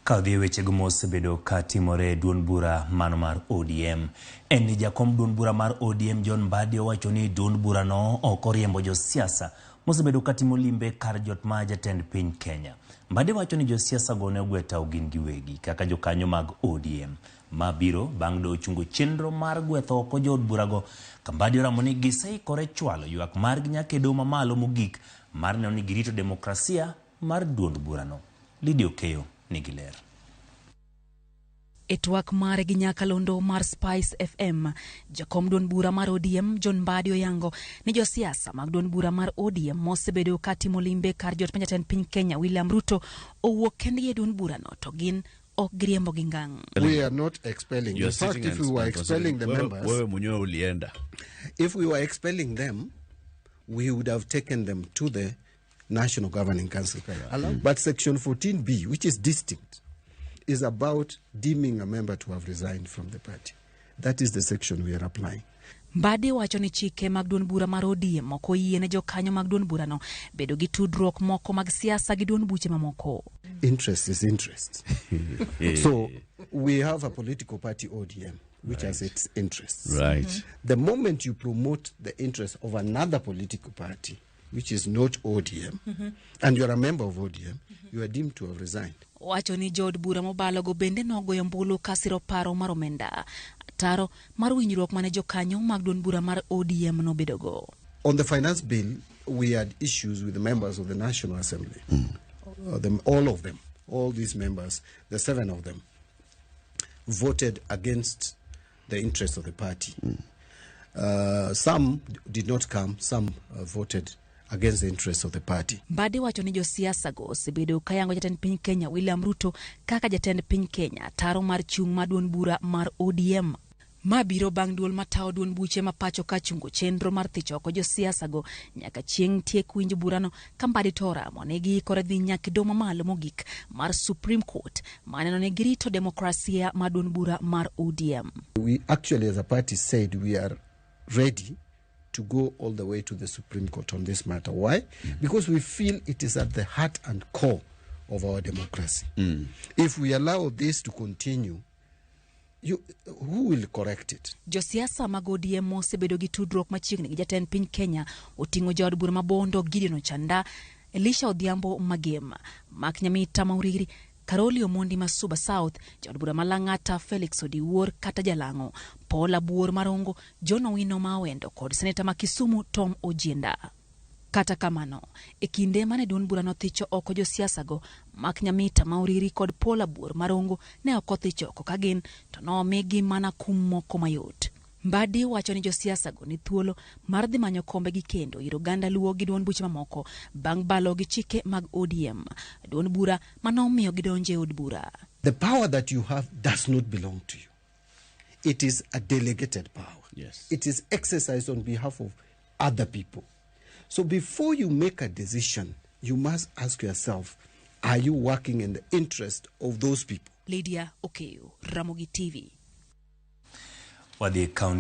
Ka odhi e wechego mosebedo ka timore e duond bura mano mar ODM en ni jakom duond bura mar ODM John Mbadi owacho ni duond burano ok oriembo josiasa mosebedo ka timo limbe kar jot ma jatend piny Kenya. Mbadi wacho ni josiasa go ne ogwe tao gin giwegi kaka jokanyo mag ODM. Ma biro bang' doho chungo chenro mar gwetho oko jood burago ka Mbadi oramo ni giseikore chwalo ywak margi nyaka e doho mamalo mogik mar neno ni girito demokrasia mar duond burano. Lydia Okeyo nigi ler. E twak mare gi nyakalondo mar Spice FM, jakom duond bura mar ODM John Mbadi oyango ni josiasa mag duond bura mar ODM mosebedo ka timo limbe kar jot ma jatend piny Kenya William Ruto owuok kendgi e duond burano to gin ok giriembogi ngang'. We are not expelling. You In are fact, sitting if and- we were and expelling the considering- wewe- members, wewe mwenyewe ulienda. If we were expelling them, we would have taken them to the National Governing Council. But Section 14B, which is distinct, is about deeming a member to have resigned from the party. That is the section we are applying. Mbadi wacho ni chike mag duond bura mar ODM ok oyie ne jokanyo mag duond burano bedo gi tudruok moko mag siasa gi duond buche mamoko. Interest is interest. So we have a political party, ODM, which has its interests. The moment you promote the interest of another political party, which is not ODM, and you're a member of ODM, you are deemed to have resigned. Owacho ni jood bura mobalogo bende nogoyo ombulu ka siro paro mar omenda ataro mar winjruok mane jokanyo mag duond bura mar ODM nobedogo. On the finance bill, we had issues with the members of the National Assembly. All of them, all these members, the 7 of them, voted against the interests of the party. Some did not come, some voted against the interests of the party. Mbadi wacho ni josiasa go osebedo ka yango jatend piny Kenya William Ruto kaka jatend piny Kenya taro mar chung' mar duond bura mar ODM. Ma biro bang' duol matayo duond buche ma pacho ka chungo chenro mar thicho oko josiasa go nyaka chieng' tiek winj burano ka Mbadi to oramo ni giikore dhi nyaka e doho mamalo mogik mar Supreme Court maneno ni girito demokrasia mar duond bura mar ODM. We actually as a party said we are ready to go all the way to the Supreme Court on this matter. Why? Because we feel it is at the heart and core of our democracy. If we allow this to continue, who will correct it? Josiasa mag ODM mosebedo gi tudruok machiegni gi jatend piny Kenya oting'o jaod bura ma Bondo Gideon Ochanda, Elisha Odhiambo Magem, Mark Nyamita Mauriri, Karoli Omondi ma Suba South, jaod bura ma Lang'ata Felix Odiwuor kata Jalang'o, Paul Abuor Marongo, John Owino ma Awendo kod seneta ma Kisumu Tom Ojienda. Kata kamano, e kinde mane duond bura nothicho oko josiasago, Mark Nyamita Mauriri kod Paul Abuor Marongo ne ok othicho oko ka gin, to nomigi mana kum moko mayot. Mbadi wacho ni josiasago ni thuolo mar dhi manyo kombe gi kendo ir oganda Luo gi duond buche mamoko bang' balo gi chike mag ODM, duond bura manomiyo gidonjo e od bura. The power that you have does not belong to you. It is a delegated power. It is exercised on behalf of other people. So before you make a decision, you must ask yourself, are you working in the interest of those people? Lydia Okeyo, Ramogi TV. Wadhi e kaunti